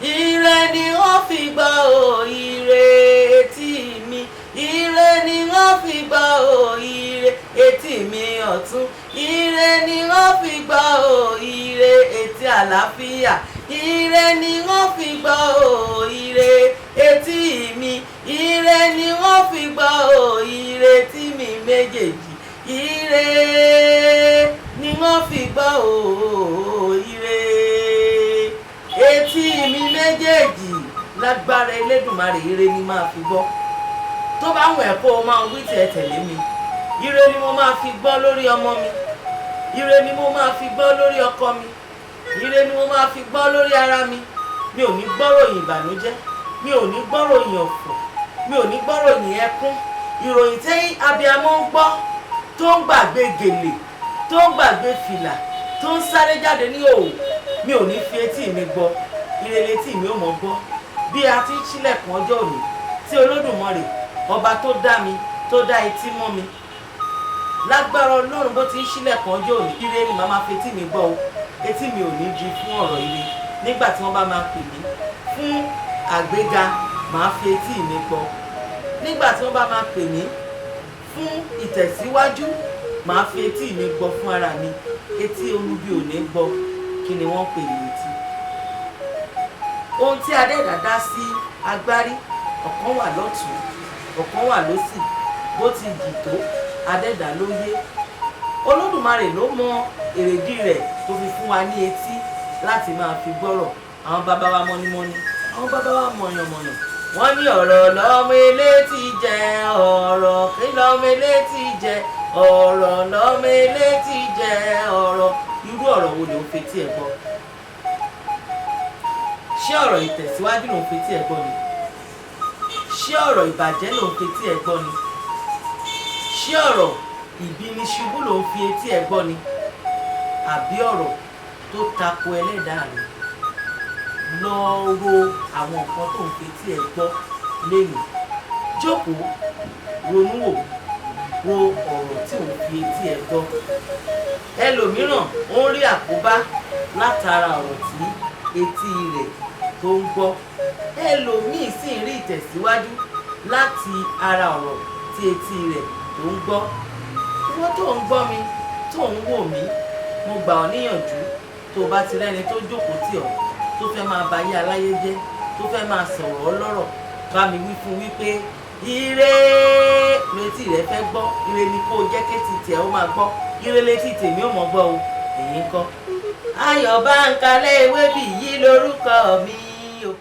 Ire ni wọ́n fi gbọ́ o, ire etí mi. Ire ni wọ́n fi gbọ́ o, ire etí mi ọ̀tún. Ire ni wọ́n fi gbọ́ o, ire etí àlàáfíà. Ire ni wọ́n fi gbọ́ o, ire etí mi. Ire ni wọ́n fi gbọ́ o, ire etí mi méjèèjì. Ire ni wọ́n fi gbọ́ o, ire etí mi méjèèjì. Lágbára Elédùmarè, ire ni máa fi gbọ́. Tó bá wù ẹ́ kó o máa wí tiẹ̀ tẹ̀lé mi. Ire ni mo máa fi gbọ́ lórí ọmọ mi. Ire ni mo máa fi gbọ́ lórí ọkọ mi. Ire ni mo máa fi gbọ́ lórí ara mi. Mi ò ní gbọ́ròyìn ìbànújẹ́, mi ò ní gbọ́ròyìn ọ̀fọ̀, mi ò ní gbọ́ròyìn ẹkún. Ìròyìn tí abiyamọ ń gbọ́, tó ń gbàgbé gèlè, tó ń gbàgbé fìlà, tó ń sáré jáde ní òwò, mi ò ní fi etí mi gbọ́. Ire létí mi ò mọ̀ gbọ́. Bí a ti ń ṣílẹ̀kùn ọjọ́ òní, tí Olódùmarè ọba tó dá mi, tó dá etí mọ́ mi, lágbára Ọlọ́run, bó ti ń ṣílẹ̀kùn ọjọ́ òní, ire ni màá máa fi etí mi gbọ́ o. Etí mi ò ní di fún ọ̀rọ̀ ire. Nígbà tí wọ́n bá máa pè mí fún àgbéga, màá fi etí mi gbọ́. Nígbà tí wọ́n bá máa pè mí fún ìtẹ̀síwájú, màá fi etí mi gbọ́ fún ara mi. Etí olubi ò ní gbọ́. Kí ni wọ́n pè ní etí? Ohun tí Adẹ́dà dá sí agbárí, ọ̀kan wà lọ́tún, ọ̀kan wà lósì. Bó ti jì tó, Adẹ́dà ló yé. Olódùmarè ló mọ èrèdí rẹ̀ tó fi fún wa ní etí láti máa fi gbọ́rọ̀. Àwọn bàbá wa mọ́nímọ́ní, àwọn bàbá wa mọ̀yànmọ̀yàn, wọ́n ní ọ̀rọ̀ lọ́mọ elétí jẹ. Ọ̀rọ̀ kí lọ́mọ elétí jẹ? Ọ̀rọ̀ lọ́mọ elétí jẹ. Ọ̀rọ̀, irú ọ̀rọ̀ wo ló ń fetí ẹ̀ gbọ́? Ṣé ọ̀rọ̀ ìtẹ̀síwájú ló ń fetí ẹ̀ gbọ́ ni? Ṣé ọ̀rọ̀ ìbàjẹ́ ló ń fetí ẹ̀ gbọ́ ni? Ṣé ọ̀rọ̀ ìbíniṣubú ló ń fi etí ẹ̀ gbọ́ ni, àbí ọ̀rọ̀ tó tako ẹlẹ́dàá rẹ̀? Lọ ro àwọn nǹkan tó ń fetí ẹ̀ gbọ́ lénìí. Jókòó, ronú wò, ro ọ̀rọ̀ tí ò ń fi etí ẹ̀ gbọ́. Ẹlòmíràn ó ń rí àkóbá látara ọ̀rọ̀ tí etí rẹ̀ tó ń gbọ́. Ẹlòmíì sì ń rí ìtẹ̀síwájú láti ara ọ̀rọ̀ tí etí rẹ̀ tó ń gbọ́. Ìwọ tó ń gbọ́ mi, tó ń wò mí, mo gbà ọ́ níyànjú, tó o bá ti rẹ́ni tó jókòó tì ọ́, tó fẹ́ máa ba ayé aláyé jẹ́, tó fẹ́ máa sọ̀rọ̀ ọlọ́rọ̀, bá mi wí fún wípé ire létí rẹ fẹ́ gbọ́. Ire ni kó o jẹ́ kétí tiẹ̀ ó máa gbọ́. Ire létí tèmi ó mọ̀ gbọ́ o. Èyí ń kọ́. Ayọ̀ Báńkálẹ̀ Ewébíyí lórúkọ mi o.